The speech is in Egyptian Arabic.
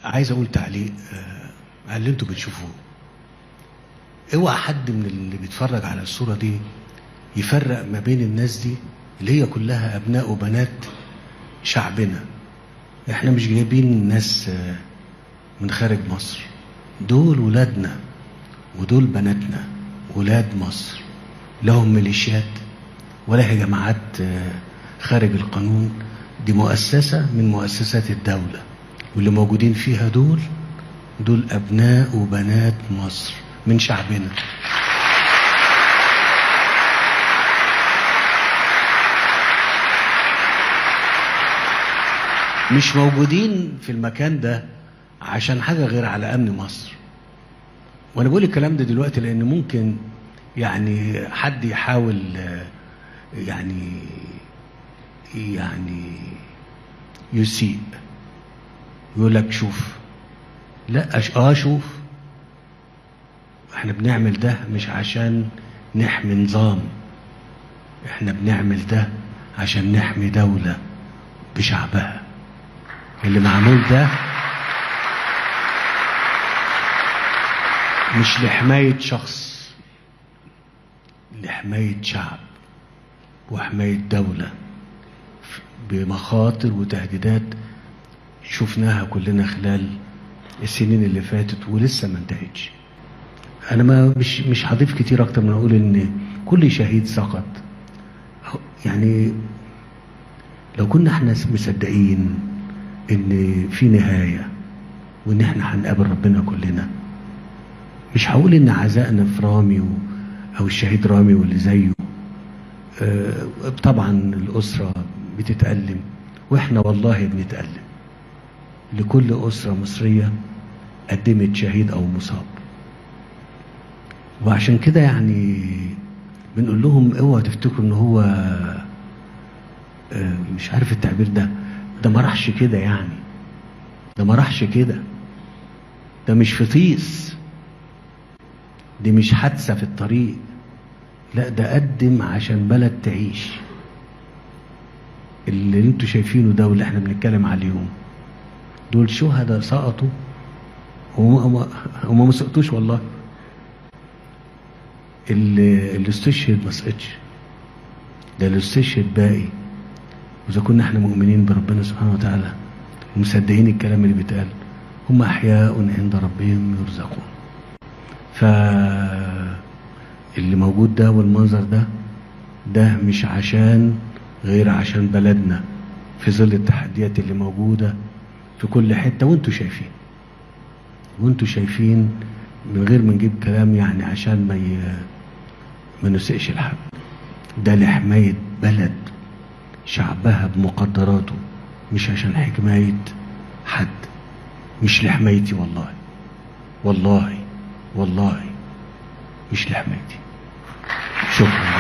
عايز اقول تعليق على اللي انتوا بتشوفوه. اوعى حد من اللي بيتفرج على الصورة دي يفرق ما بين الناس دي اللي هي كلها ابناء وبنات شعبنا. احنا مش جايبين ناس من خارج مصر، دول ولادنا ودول بناتنا، ولاد مصر، لهم ميليشيات ولا هي جماعات خارج القانون. دي مؤسسة من مؤسسات الدولة، واللي موجودين فيها دول أبناء وبنات مصر من شعبنا. مش موجودين في المكان ده عشان حاجة غير على أمن مصر. وأنا بقول الكلام ده دلوقتي لأن ممكن يعني حد يحاول يعني يسيء، يقول لك شوف، لا شوف، احنا بنعمل ده مش عشان نحمي نظام، احنا بنعمل ده عشان نحمي دولة بشعبها. اللي معمول ده مش لحماية شخص، لحماية شعب وحماية دولة بمخاطر وتهديدات شفناها كلنا خلال السنين اللي فاتت ولسه ما انتهتش. انا ما مش هضيف كتير اكتر من اقول ان كل شهيد سقط، يعني لو كنا احنا مصدقين ان في نهاية وان احنا هنقابل ربنا كلنا، مش هقول ان عزائنا في رامي او الشهيد رامي واللي زيه، طبعا الاسرة بتتألم واحنا والله بنتألم لكل أسرة مصرية قدمت شهيد أو مصاب. وعشان كده يعني بنقول لهم اوعوا تفتكروا ان هو مش عارف التعبير ده، ده ما راحش كده، يعني ده ما راحش كده، ده مش فطيس، دي مش حادثة في الطريق، لا ده قدم عشان بلد تعيش. اللي انتوا شايفينه ده واللي احنا بنتكلم عليهم دول شهداء سقطوا وما ما سقطوش والله. اللي استشهد ما سقطش، ده اللي استشهد باقي. واذا كنا احنا مؤمنين بربنا سبحانه وتعالى ومصدقين الكلام اللي بيتقال، هم احياء عند ربهم يرزقون. ف اللي موجود ده والمنظر ده، ده مش عشان غير عشان بلدنا في ظل التحديات اللي موجودة في كل حتة، وانتوا شايفين، وانتوا شايفين من غير ما نجيب كلام يعني عشان ما نسيئش لحد. ده لحماية بلد شعبها بمقدراته، مش عشان حماية حد، مش لحمايتي والله، والله والله مش لحمايتي. شكرا.